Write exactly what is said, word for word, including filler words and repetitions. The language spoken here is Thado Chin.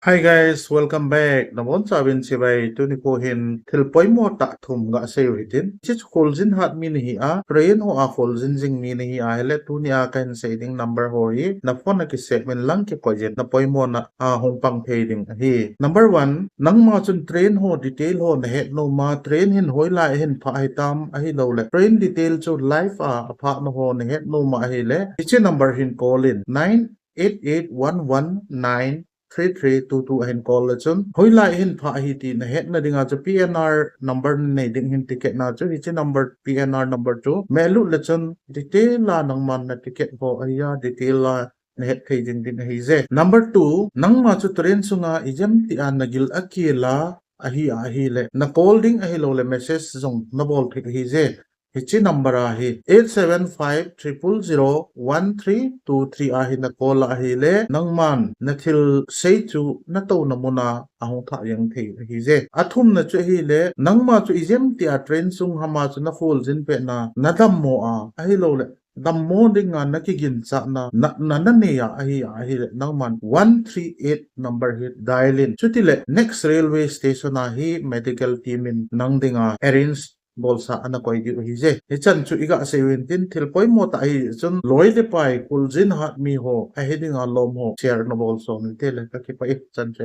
Hi guys, welcome back. Nabonchauvin chibai. Tuni kho hin thil poimo tah thum gasei u hitin. Hiche chu kholjin hat mi nahi a, train ho a kholjin jing mi nahi ahile, tunia kahin sei ding number ho hi na phone a kisave in lang kikoi jin, na poimona a hung pang thei ding ahi. Number one, nangma chun train ho detail ho nahet nom a, train hin hoilai a hin phah hitam, ahilouleh train detail chu live a aphahna ho nahet nom a ahile, hiche number hin call in, nine eight eight one one nine three three two two ahin call le chun, hoilai a hin phah ahi ti nahetna dinga chu P N R number nanei ding hin, ticket na chu hiche number, P N R number chu mehlut le chun detail a nangman na ticket ho ahi a detail a nahet thei jing ding ahije. Number two, nangma chu train sunga ijemtia nagil akel a ahi a ahile, na call ding ahilouleh message jong nabol thei ahije. Hiche number a hi eight seven five triple zero one three two three a hi na call a ahile, nangman na thil sei chu natouna muna ahung thah jeng thei ahije. Athumna chu ahile, nangma chu ijemtia train sung hama chu nakholjin petna nadammo a, ahilouleh dammo dinga nakiginchatna natna nanei a ahi a ahile, nangman one three eight number hi dial in. Chutileh next railway station a hi medical team in nang dinga arrange bolsa ana koi diu ahije. Hichan chu igasei uvin tin, thil poimo tah ahi chun loi le pai, kholjin hat mi ho, ahi dinga lom ho share nabol som inte le, kakipah e. Chan chu